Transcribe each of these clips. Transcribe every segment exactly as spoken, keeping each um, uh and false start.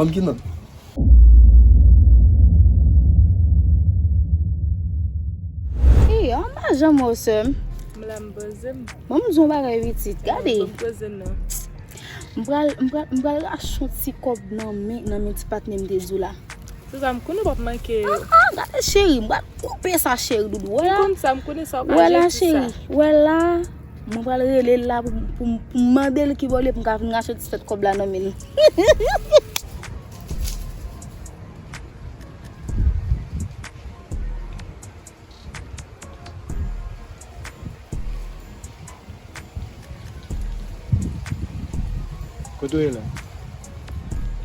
Ban m kinan. Ey, anba janm wè w, sè m. M la, m poze m. Ban m di w yon bagay, pitit. Gade. Ban m poze m nan. M pral, m pral, m pral rache yon ti kòb nan men, nan men ti patnè m te di w la. Se sa, m konnen w p ap manke yo. Ah, ah, gade cheri, m pral koupe sa cheri doudou. Wè la. M konn sa, m konnen sa, w pa jenti sa. Wè la cheri, wè la. Mwen pral rele l la pou, pou, pou m mande l ki bò l ye pou m ka vin rache ti sèt kòb la nan men l. Kote w ye la?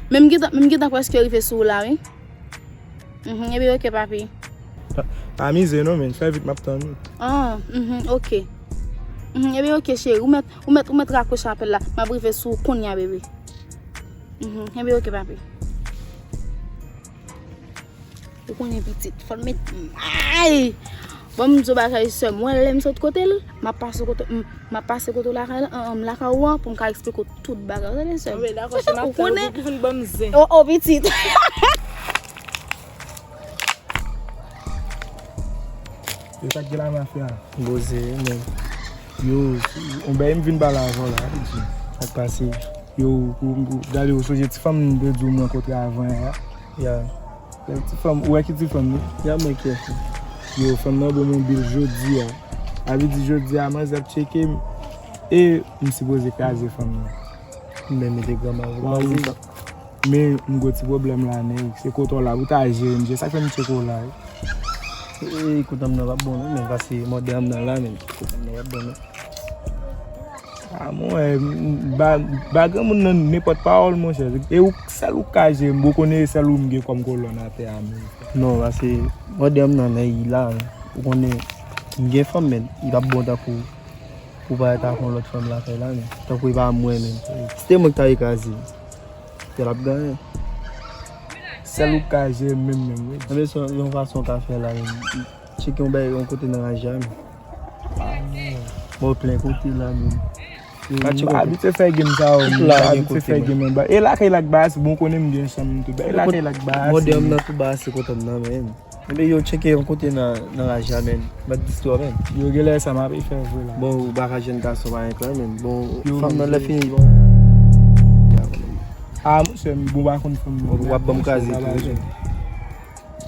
Men m gentan, men m gentan prèske rive sou ou la, wi. Mhm, ebyen, oke, papi. Pa, pa mize non, men fè vit, m ap tann ou. Ah, mhm, oke. Mhm, ebyen, oke, cheri. Ou mèt, ou mèt, ou mèt rakwoche apèl la. M ap rive sou ou kounye a, bebe. Mhm, ebyen, oke, papi. Ou konnen pitit, fò n met may. Bon, m di w bagay sè m, wè lè m sot kote l, m ap pase kote, m, m ap pase kote w lakay la, an, an, lakay ou an, pou m ka eksplike w tout bagay. Ou tande sè m? Anben, dakò, se m ap tann ou pou vin ban m zen. O, o, pitit. E sa k gen la mafya? Poze, men. Yo, on bèy m vin pale avè w la, wi, G. Sa k pase? Yo, ou, ou, gade, ou sonje ti fanm m te di w m rankontre avan yè a? Ya. Ti fanm, ou wè ki ti fanm nan? Ya, mwen ki wè. Yo, fanm nan ban m yon bil jodi a. Sa vle di jodi a, manzè ap tcheke m. E m sipoze kraze fanm nan. Men mete granma ou kraze. Men m gwo ti pwoblèm la, nèg. Se kote w la pou ta jere m, se sa k fè m tcheke w la, wi. E, e, kote m nan p ap bon, non, men pase mòde m nan la, men kote m nan p ap bon, non. Ah, mwen, m, m, ba, ba granmoun nan nenpòt pawòl, monchè. E ou, sèl ou ka jere m, ou konnen e sèl ou m gen kòm kolòn atè a, men. Non, pase mòde m nan, men li la, men. Ou konnen, m gen fanm, men li p ap bon tankou pou parèt ak yon lòt fanm lakay la, men. Tankou e pa mwen, men. Si te mwen ki ta rekraze, kè l ap genyen. Sèl ou ka jere menm, menm, wi. Anben, se yon fason w ka fè la, menm. Tcheke yon bagay, yon kote nan raje a, menm. Ah, non. Mwen plen kote la, menm. M abitye fè game sa yo, m abitye fè game anba. E lakay la k ba ase, bon, konnen m gen chanm tou. E lakay la k ba ase. Mòde m nan tou ba ase kote m nan, menm. Ebyen, yo tcheke yon kote nan, nan raje a, menm. Mèt distwa, menm. Yo genlè sa m ap fè vre la. Bon, ou pa ka jwenn gason parèt la, menm. Bon, fanm nan lè fini, bon. Ah, monchè, m bon pa konn fanm nan. W ap ban m kraze tou, menm.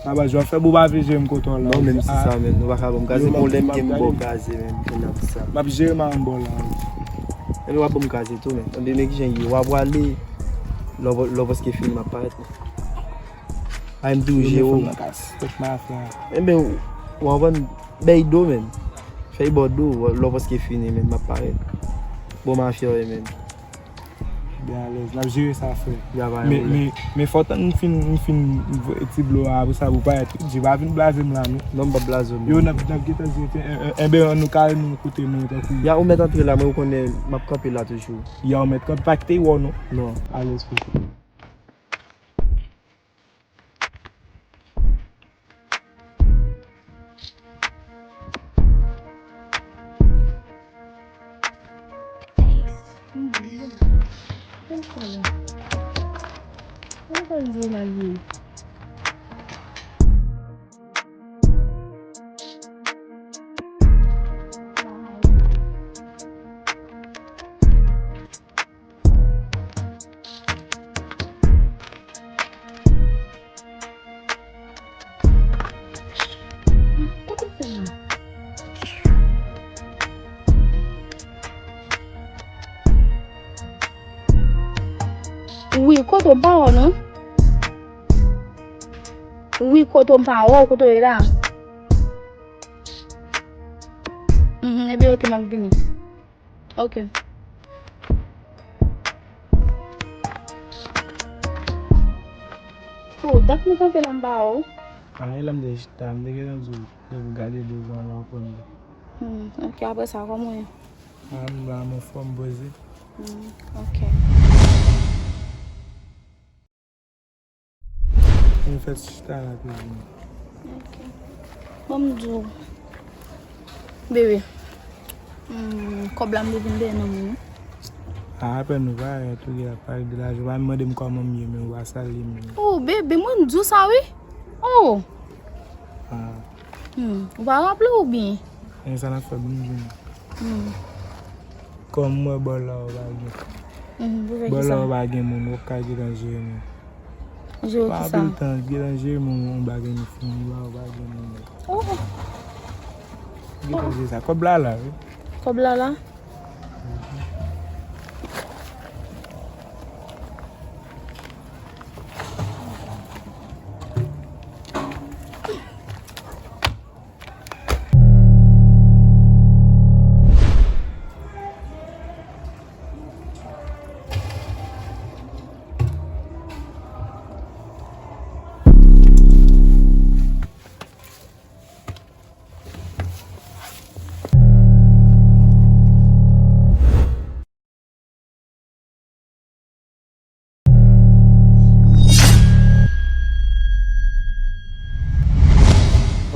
Baba, jan w fè bon pa vle jere m kote w la. Non, menm si sa, menm. Nou pa ka ban m kraze. Bon, lè m gen m ba w kraze, menm. Kounye a pou sa. M ap jere m a yon bò la, wi. Ebyen, w ap ban m kraze tou, menm. Ebyen, men ki jan ye. W ap prale. Lè w, lè w prèske fini, m ap parèt, menm. A, m di w jere w. Ebyen, w anvan bèy do, menm. Fèy bò do, lè w prèske fini, menm, m ap parèt. Bon, mafya w ye, menm. Byen alèz, n ap jere sa, frè. Men, men, men fò w tann m fin, m fin voye ti blo a, apre sa pou parèt. J pa vin blaze m la, non. Non, m p ap blaze w, non. Yo, n ap, n ap gentan jere, enben, ann nou kare nou kote nou, tankou. Ya, ou mèt antre la, men ou konnen m ap kanpe la toujou. Ya, ou mèt kanpe, pa kite yo wè w, non. Non. Alèz, frè. Wi, kote w pa wè w non? Wi, kote w pa wè w, kote w ye la? Mhm, ebyen, oke, m ap vini. Ok. Oh, dat nou kanpe la m pa wè w. A, e la m te chita, m te gentan di w, depi w gade devan la, w konn li. Hmm, ok, apre sa, kòman w ye? A, m la, m anfòm, poze. Hmm, ok. Mwen fèk chita la toujou. Ok. Bon, m di w. Bebe. Hmm, kòb la m te vin dèyè nan men w. A apèn ou pa wè tou gen ap pale de lajan, ou pa mande m kòman m ye, men ou pa salye m. Oh, bebe, mwen m di w sa wi. Oh. Ah. Hmm, ou pa raple w byen? Men sa n ap fè, ban m di nou. Hmm. Kòm m wè bò la ou pa gen. Hmm, pou fè kisa? Bò la ou pa gen moun, ou pa ka gentan jere moun. Jere ou pa kisa? Anpil tan, gentan jere moun, yon bagay nou fini, ou pa, ou pa gen moun. Oh. Gentan jere sa. Kòb la la, wi. Kòb la la?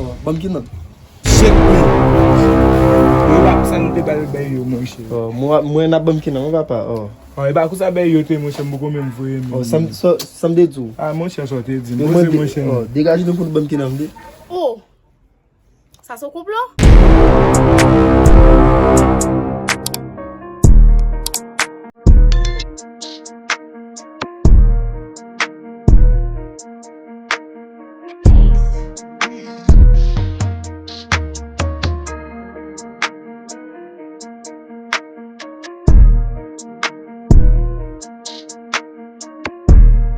Oh, ban m kin nan. Shit, man. Yo pa sa nou te pral bay yo, monchè. Oh, mwen, mwen n ap ban m kin nan, wi, papa. Oh. Oh, e pa konsa bay yo te, monchè, m poko menm voye menm. Oh, sa m, sa, sa m te di w. Ah, monchè, sa w te di m. Yo poze, mande, monchè. Oh, degaje nou pou nou ban m kin nan, m di. Oh. Sa se yon konplo?